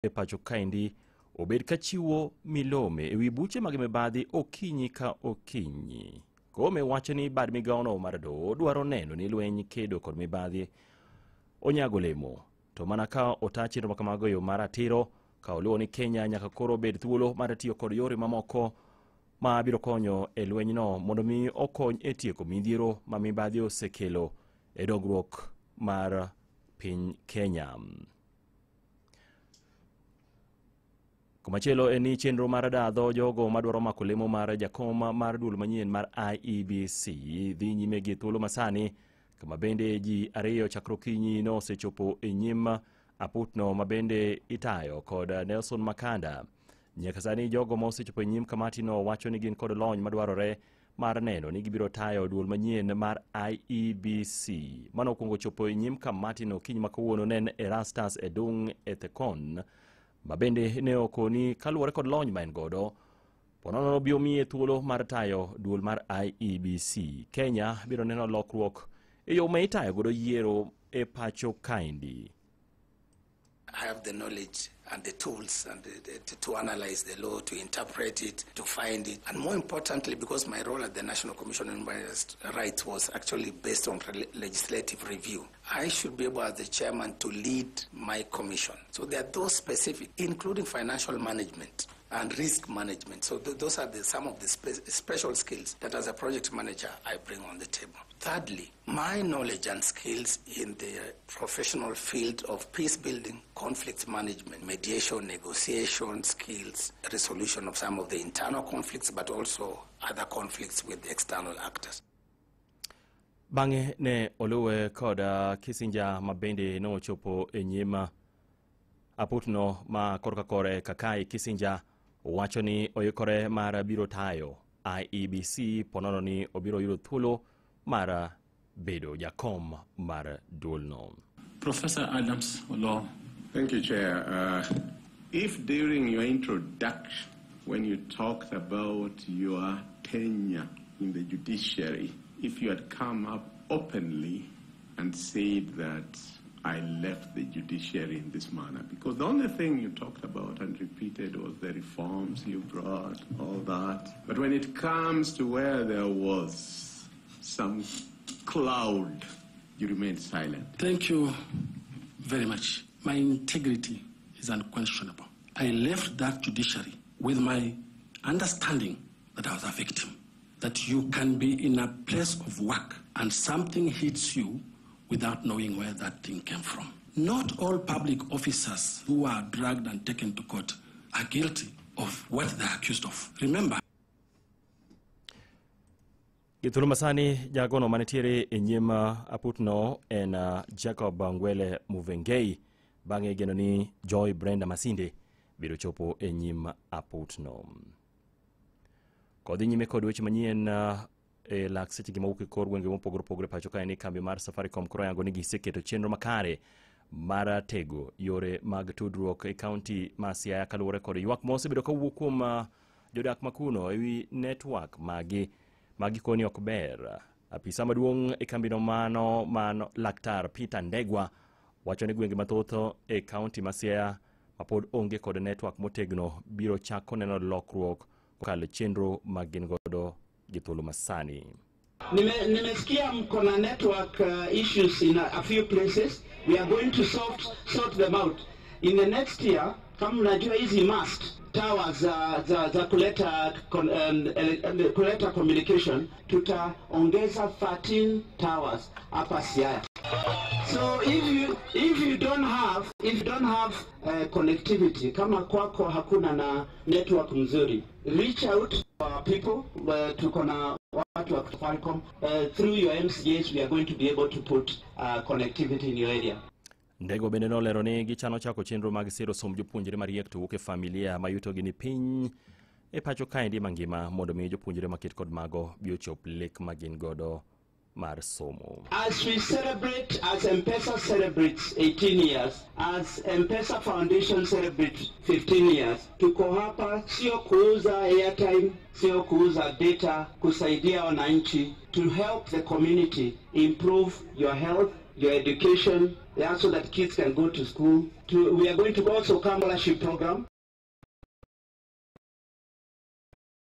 E pacho kaendi obed ka chiwo milome ewi buche mag mibadhi okinyi ka okinyi. Koome wacho ni bad migawono mar doho dwaro neno ni lweny kedo kod mibadhi onyago olemo. To mana ka ota chenro ma kamago e yo mar ratiro, ka oluwo ni Kenya nyaka koro bed thuolo mar tiyo kod yore mamoko ma biro konyo e lwenyno mondo mi okony e tieko midhiero ma mibadhi osekelo e dongruok mar piny Kenya. Komachielo en ni chenro mar dadho jogo madwaro mako lemo mar jakom mar duol manyien mar IEBC dhi nyime gi thuolo masani, kama bende ji ariyo chakre okinyi nosechopo e nyim aputno ma bende itayo kod Nelson Makanda. Nyaka sani jogo ma osechopo e nyim kamatino wacho ni gin kod lony madwarore mar neno ni gibiro tayo duol manyien mar IEBC. Mano okwongo chopo e nyim kamatino okinyi ma kawuono ne en Erastus Edung Ethekon, ma bende ne okoni kaluwore kod lony ma en godo, ponono biro miye thuolo mar tayo duol mar IEBC. Kenya biro neno lokruok e yo ma itayo godo yiero e pacho kaendi. I have the knowledge and the tools and to analyze the law, to interpret it, to find it. And more importantly, because my role at the National Commission on Human Rights was actually based on legislative review, I should be able as the chairman to lead my commission. So there are those specific, including financial management and risk management. So those are some of the special skills that as a project manager I bring on the table. Thirdly, my knowledge and skills in the professional field of peace building, conflict management, mediation, negotiation skills, resolution of some of the internal conflicts, but also other conflicts with external actors. Bang'e ne oluwe kod Kissinger ma bende nochopo e nyim aputno ma korka kore Kakai Kissinger wacho ni oikore mar biro tayo IEBC ponono ni obiro yudo thuolo mar bedo jakom mar duolno. Professor Adams Oloo. Thank you, Chair. If during your introduction, when you talked about your tenure in the judiciary, if you had come up openly and said that I left the judiciary in this manner, because the only thing you talked about and repeated was the reforms you brought, all that. But when it comes to where there was some cloud, you remained silent. Thank you very much. My integrity is unquestionable. I left that judiciary with my understanding that I was a victim, that you can be in a place of work and something hits you without knowing where that thing came from. Not all public officers who are dragged and taken to court are guilty of what they're accused of. Remember, Gi thuolo masani jagono manitiere e nyim aputno en Jacob Ngwele Muvengei, bang'e geno ni Joy Brenda Masinde biro chopo e nyim aputno. Kodhi nyime kod weche manyien e lak seche gi mawuok e kor gwenge mopogore opogore pacho kae ni kambi mar Safaricom koro yango ni giseketo chenro makare mar tego yore mag tudruok e kaunti ma Siaya kaluwore kod ywak ma osebedo kawuok kuom jodak makuno ewi network magi magikoni ok ber. Apisa maduong' e kambino mano Laktar Peter Ndegwa wacho ni gwenge mathoth e kaunti ma Siaya mapod onge kod network motegno biro chako neno lokruok kokalo chenro ma gin godo gi thuolo masani. Nimesikia mko na network issues in a few places. We are going to sort them out. In the next year, kama mnajua hizi mast towers za kuleta communication, tutaongeza 13 towers hapa Siaya. So if you don't have connectivity, kama kwako hakuna na network mzuri, reach out to our people. Tuko na watu wa Safaricom. Through your MCAs we are going to be able to put connectivity in your area. Ndegwa bende nolero ni gichano chako chenro mag siro somb jopuonjre mariek to wuok e familia ma yutogi ni piny e pacho kaendi mangima mondo mi jopuonjre maket kod mago bi ochop lek ma gin godo mar somo. As we celebrate, as M-Pesa celebrates 18 years, as M-Pesa Foundation celebrates 15 years, tuko hapa sio kuuza airtime, sio kuuza data, kusaidia wananchi to help the community improve your health, your education, yeah, so that kids can go to school. We are going to also come scholarship program.